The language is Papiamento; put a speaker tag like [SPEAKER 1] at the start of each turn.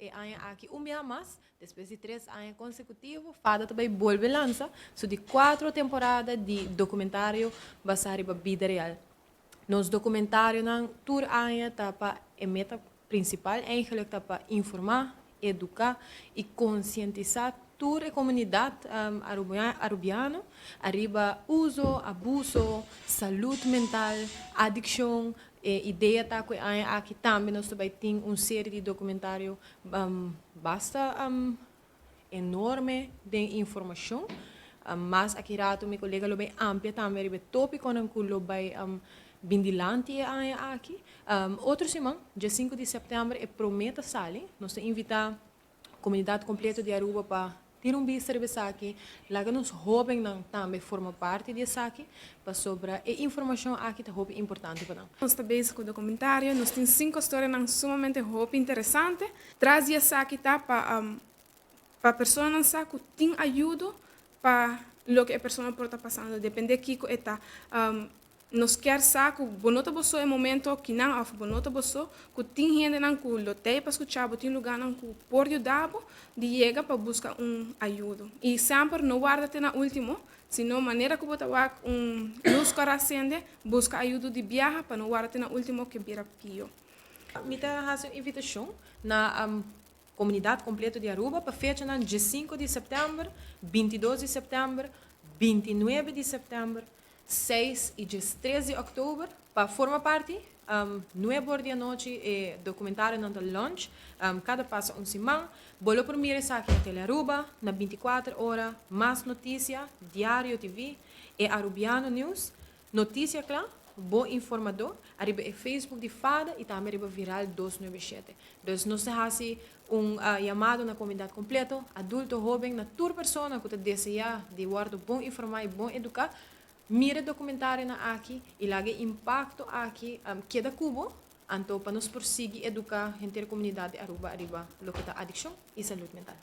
[SPEAKER 1] e aña aki un biaha mas, despues di 3 aña consecutivo, FADA tambe bolbe lansa su di cuatro temporada di documentario basa riba bida real. Nos documentarionan tur aña ta pa e meta principal eigenlijk ta pa informa, educa y concientisa tur e comunidad arubiano ariba uso, abuso, salud mental, adiccion. E idea ta cu aki tambe nos tambe tin un serie di documentario basta enorme di informacion. Mas aki rato mi colega lo bay amplia tambe riba topiconan cu lo bay bin dilanti e aña aki. Otro siman, dia 5 di september, e prome ta sali. Nos ta invita comunidad completo di Aruba pa tira un bista riba esaki, laga nos hobennan tambe forma parti di esaki, pasobra e informacion aki ta hopi importante pa nan.
[SPEAKER 2] Nos ta bezig cu documentario, nos tin cinco storianan sumamente hopi interesante. Tras di esaki ta pa personanan sa cu tin ayudo pa loke e persona por ta pasando, depende kico e ta. Nos kier sa cu bo no ta bo so e momento kinan of bo no ta bo so, cu tin hendenan cu lo tey pa scucha bo, tin lugarnan cu por yuda bo di yega pa busca un ayudo. Y semper no warda te na ultimo, sino manera cu bo ta wak un luz cora cende, busca ayudo di biaha pa no warda te na ultimo cu bira pio.
[SPEAKER 1] Mi ta haci un invitacion na comunidad completo di Aruba pa fechanan 5 di september, 22 di september, 29 di september, 6 y 13 di october pa forma parti 9 or di anochi e documentarionan ta launch, cada pasa un siman. Bo lo por mira esaki na Tele Aruba, na 24 Ora, Mas Noticia, Diario TV, e Arubiano News, Noticia Cla, Bo Informador, ariba e Facebook di FADA y tambe ariba Viral 297. Dus nos ta haci un yamado na comunidad completo, adulto, hoben, na tur persona cu ta desea di wordo bon informa y bon educa, mira documentarionan aki y laga e impacto aki keda cu bo, anto pa nos por sigui educa henter comunidad di Aruba ariba loke ta adiccion y salud mental.